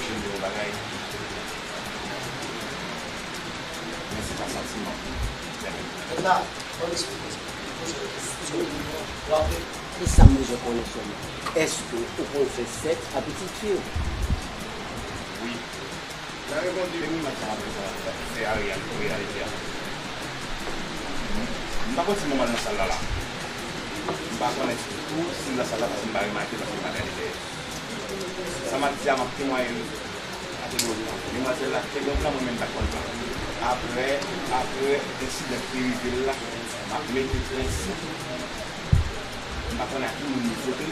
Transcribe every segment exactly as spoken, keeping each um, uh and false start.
Jen di yon bagay, men se pa santiman. Tèlman. Tata, ban m eksplike sa. Poze yon kesyon. W ap... E sa m bezwen konnen sèlman, èske ou konn fè sèks a pitit fi w? Wi. Nan reponn li, men mwen sa ap fè a reyal-, reyalite a. M pa konn si manman l nan sal la la. M pa konnen tou si l nan sal la paske m pa remake, paske m pa gade dèyè. Sa m ap di a, m ap temwaye l. Demwazèl la te gen plan, mwen menm m pa t konn plan. Apre, apre ensidan ki te rive l la, m ap mete prensip. M pa konn a ki moun li fote.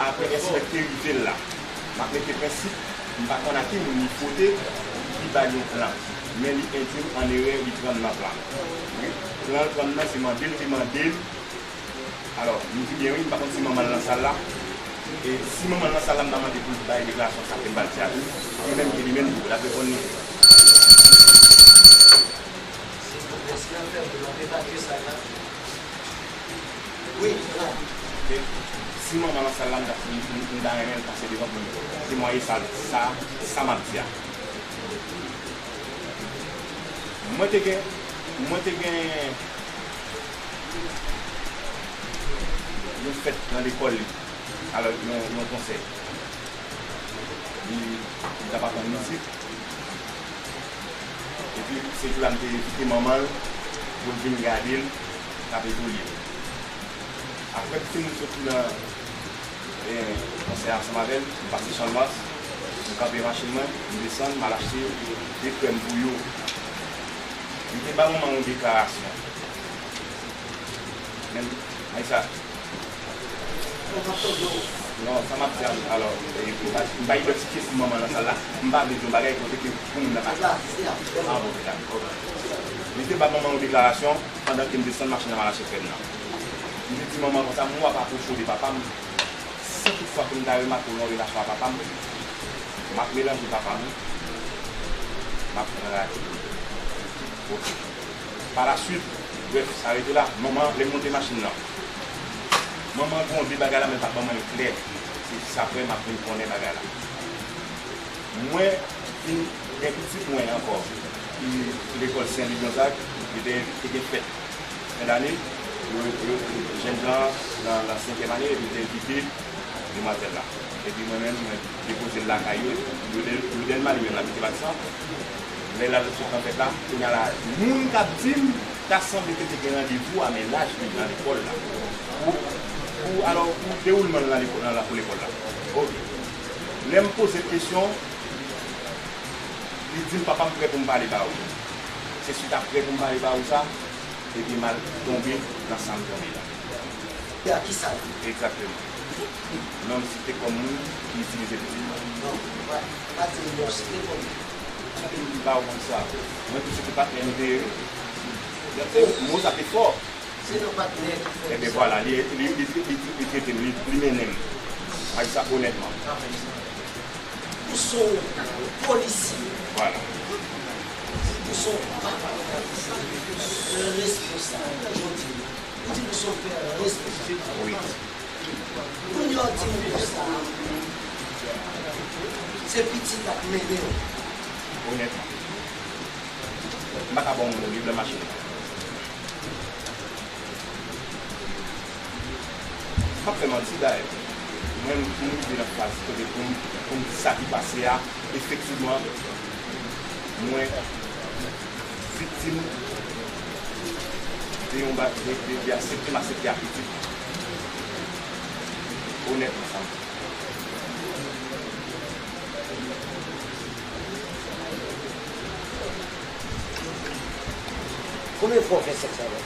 Apre ensidan ki te rive l la, m ap mete prensip, m pa konn a ki moun li fote, li ba l yon plan. Men li endui m an erè, li pran m nan plan. Plan l pran m nan, se mande l te mande m. Alò, m di byen wi, m pa konn si manman l nan sal la. E si manman l nan sal la, m ta mande pou l bay deklarasyon sa ke m pral di a tou. Li menm, li menm tou, l ap reponn li. Se pwofesè an fè pou l ap evalye sa la. Wi, la. Ok. Si manman nan sal la, m ta, m, m, m ta renmen l pase devan pou m temwaye sa, sa, sa m ap di a. Mwen te gen, mwen te gen yon fèt nan lekòl li. Alò, yon, yon konsè. Li, li t ap aprann mizik. Epi, se jou la m te envite manman l pou l vin gade l k ap evolye. Apre m fin soti nan, e, konsè a ansanm avè l, m pase Channmas, m kanpe machin mwen, m desann, m al achte de krèm pou yo. M te ba manman yon deklarasyon. Men, Aisa, non, sa m ap di a, alò, e, m pa, m pa idantifye si manman nan sal la, m pa vle di yon bagay kote ke pou moun nan pa... Ah, bon, dakò. Li te ba manman yon deklarasyon pandan ke m desann machin nan, m al achte krèm nan. Li te di manman konsa, mwen w ap apwoche w de papa m, si toutfwa ke m ta remake w nan relasyon a papa m, m ap melanje papa m, m ap pran rate. Ok. Palaswit, brèf, sa rete la. Manman, lè m monte machin nan, manman gen yon de bagay la, men l pa t ban mwen l klè. Se jis apre m ap vin konnen bagay la. Mwen vin gen pitit mwen ankò, ki lekòl Sen Louis Gonzague, li te envite gen fèt fen dane, yo, yo, jènjan nan, nan senkyèm ane, epi li te envite demwazèl la. Epi mwen menm, mwen depoze l lakay yo, Louden, Louden Mali menm l abite Batisan. Lè l al sot nan fèt la, kounye a la, moun k ap di m, ta sanble ke te gen randevou a mennaj li nan lekòl la. Pou, pou, alò, pou dewoulman l nan lekòl, nan lakou lekòl la. Ok. Lè m poze l kesyon, li di m, papa m prè pou m pale ba ou. Se swit a prè pou m pale ba ou sa, epi m al tonbe nan sa m tonbe la. E a kisa l? Egzakteman. Non, m site kòm moun ki itilize pitit mwen. Non, pa, pa di m non, site kòm. M pa w konn sa. Mwen tou se te patnè nou te ye wi. Mo sa te fò. Se yon patnè ki fè sa. Ebyen vwala, li, li, li, li, li, li trete m, li, li mennen m. Ay sa onètman. Ou se yon polisye. Vwala. Ou se yon papa. Responsab jodi a. Ou di m se yon pè responsab. Wi. Kounye a w di m konsa, se pitit la k mennen w. Onètman. M pa ka ba w yon bib nan machin nan. M p ap fè manti dayè. Mwen, pou m rive nan faz kote pou m, pou m di sa ki pase a, efektivman, mwen viktim de yon ba-, de, de, de aksepte m aksepte ak pitit mwen. Onètman, sa m di. Konbyen fwa w fè sèks avè l?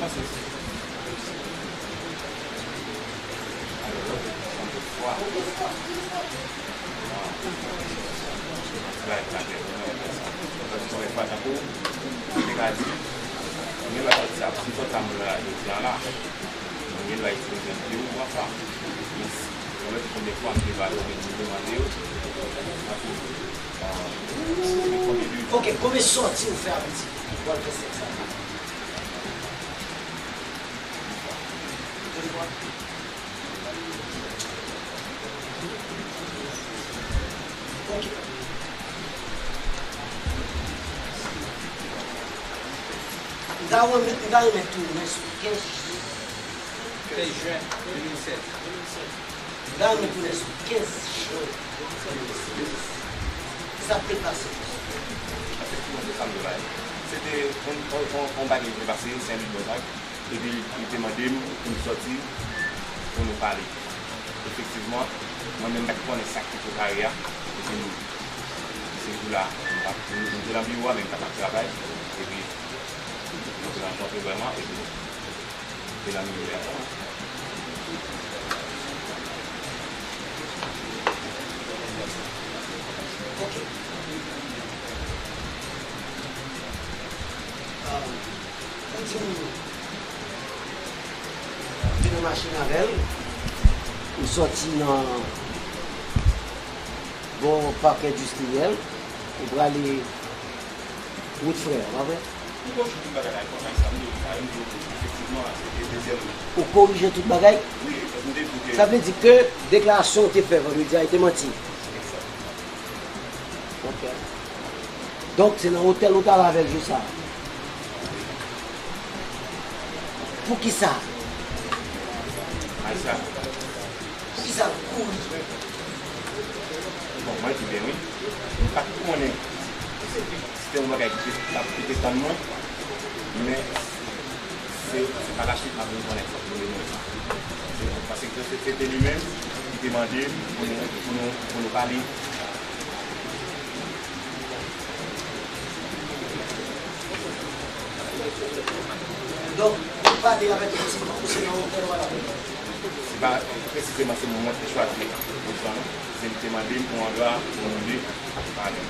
Pase. Alò, lòt fwa. Ti bagay ki pa klè pou mwen, konsa. Paske konbyen fwa, tankou, mwen te ka di, mwen gen lwa sa, si sòt sa moun nan la jodi a la, mwen gen lwa itilize l pou pran fwa. Men, mwen wè konbyen fwa m te valorize demwazèl yo, tankou, Ok, konbyen sòti ou fè avè ti fi w al fè sèks avè l? De fwa. Ok. M ta renmen, m ta renmen tounen sou kenz jen. Kenz jen de mil sèz. M ta renmen tounen sou kenz jen de mil sèz. Sa k te pase? Efektivman, se sa m te bay. Se te yon, yon, yon, yon bagay ki te pase, Sen Louis Gonzague. Epi li te mande m pou m sòti pou nou pale. Efektivman, mwen menm pa t konnen sa k te prepare a. Epi m, se jou la, m t ap, m, m te nan biwo a, men m t ap travay. Epi nou te rankontre vrèman, epi nou te nan milyè a. Ok. Ah. Pou di m, m te nan machin avè l, m sòti nan bò pakè endistriyèl, m prale wout Frè a, pa vre? M konn tout bagay la, konn sa, m di w sa, m di w efektivman, se te dezyèm. Ou korije tout bagay? Wi, m te di ke. Sa vle di ke deklarasyon w te fè vandredi a, e te manti? Egzakteman. Ok. Donk, se nan otèl ou t al avè l jou sa a? Poukisa? Al sa. Poukisa l kouri? Bon, mwen di byen wi. M pa t konnen si se te yon bagay ki te, ki te tann mwen, men se, se pa la suite m ap vin konnen, fòk nou vin wè sa. Se, paske se, se te li menm ki te mande pou nou, pou nou, pou nou pale. Donk, ou pale avèk yon ti group, se nan otèl ou al avè l? Se pa presizeman se mwen ki chwazi pozisyon an, non. Se li te mande m yon andwa pou nou de pale.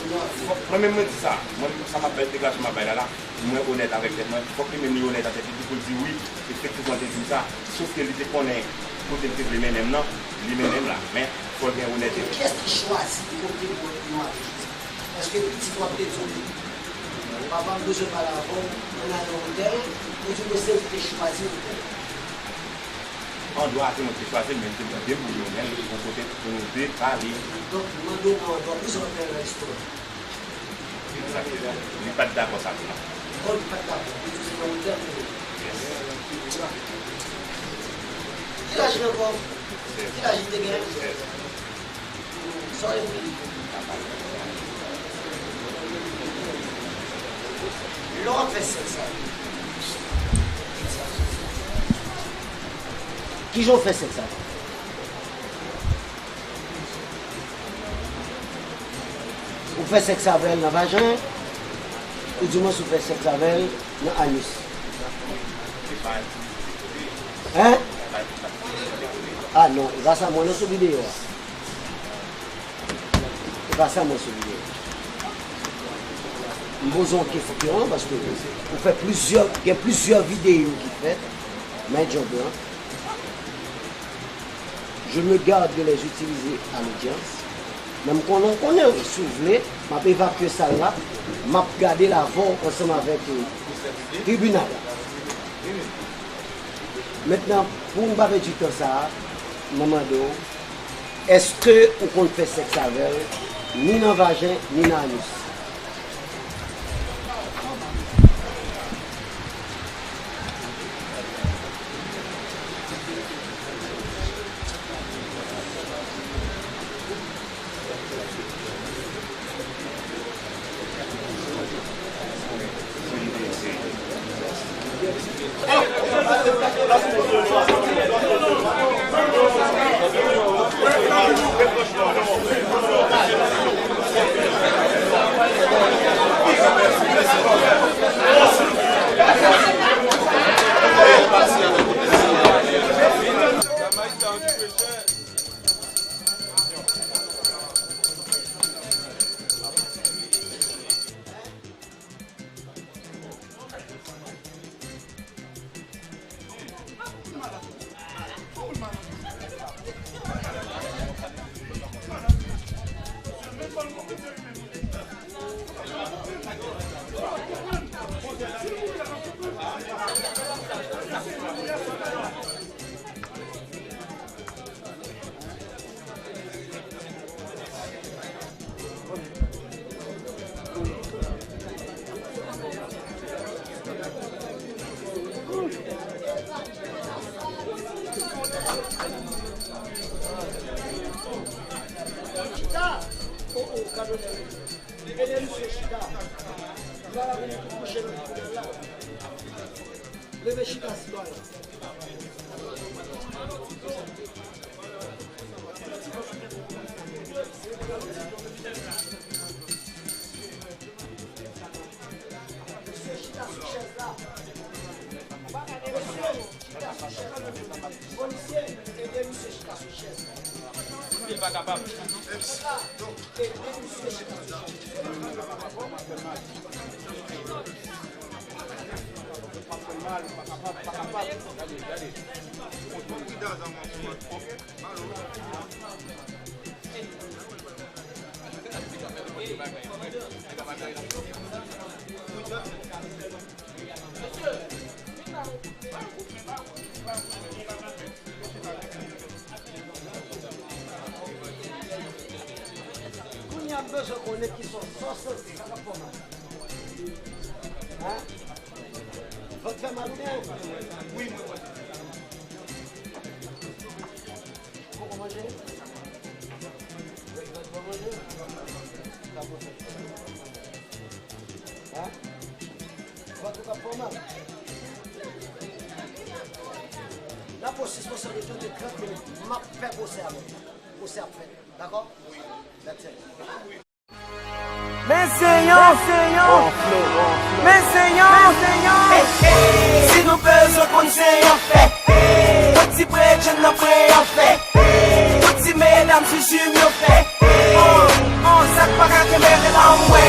Fòk, mwen menm mwen di sa, mwen sa m ap bay, deklarasyon m ap bay la la, mwen onèt avèk tèt mwen, fòk li menm li onèt avèk tèt li tou pou l di wi, efektivman l te di m sa, sof ke li te konnen kote l te vle mennen m nan, li mennen m la, men fò l gen onètete. Kiyès ki chwazi kote pou yo ale jodi a? Èske pitit w ap te di w, papa m bezwen pale avè w, ann al nan otèl, ou di w se ou ki te chwazi otèl? Andwa a se mwen ki te chwazi l, men li te mande m pou l mennen l yon kote pou nou de pale. Donk, li mande w pou andwa, poukisa w pa t al nan restoran? Egzakteman. Li pa t dakò sa tou non. Oh, li pa t dakò. Li di w se nan otèl pou l ye. Yes. Ki laj li ankò? Sèz. Ki laj li te genyen? Sèz. Sa w vle di? Lè w ap fè sèks avè l, kijan w fè sèks avè l? Ou fè sèks avè l nan vajen, ou di mwen si w fè sèks avè l nan anis. Hein? Ah non, e pa sa mwen nan sou videyo a. E pa sa mwen sou videyo. M poze yon kesyon paske ou fè plizyè, gen plizyè videyo ki fèt, men djòb lan. Je me garde de les utiliser à l'audience. Men m konnen, w konnen, si w vle, m ap evakye sal la, m ap gade l avè w ansanm avèk, eh, tribinal la. Mentnan, pou n pa pèdi tan sa a, mwen mande w, èske ou konn fè sèks avè l, ni nan vajen, ni nan anis? Ede misye chita. Li pa ka vin kouche nan tribinal la. Leve chita, sitwayen. Mesye, chita sou chèz la. Mesye, chita sou chèz la. Polisye, ede misye chita sou chèz la. Li pa kapab. Ede misye chita sou chèz la. Kounye a, m bezwen konnen ki sòs, sòs, sa k ap fè w mal. Hein? Vant fè mal ou byen? Wi, mwen wè. Poko manje? Vant poko manje? Sa bon. Hein? Vant ou k ap fè w mal? N ap pran sispansyon de tout de trant minit. M ap fè pwosè avè w. Pwosè ap fèt. Dakò? That's it. Men se yon, men se yon, men se yon. Si nou bezwen konn se yon fè, yon ti bredjenn nan pre yon fè. Tout ti medam sou jim yo fè. On, on, sa k pa ka kenbe rele anmwe.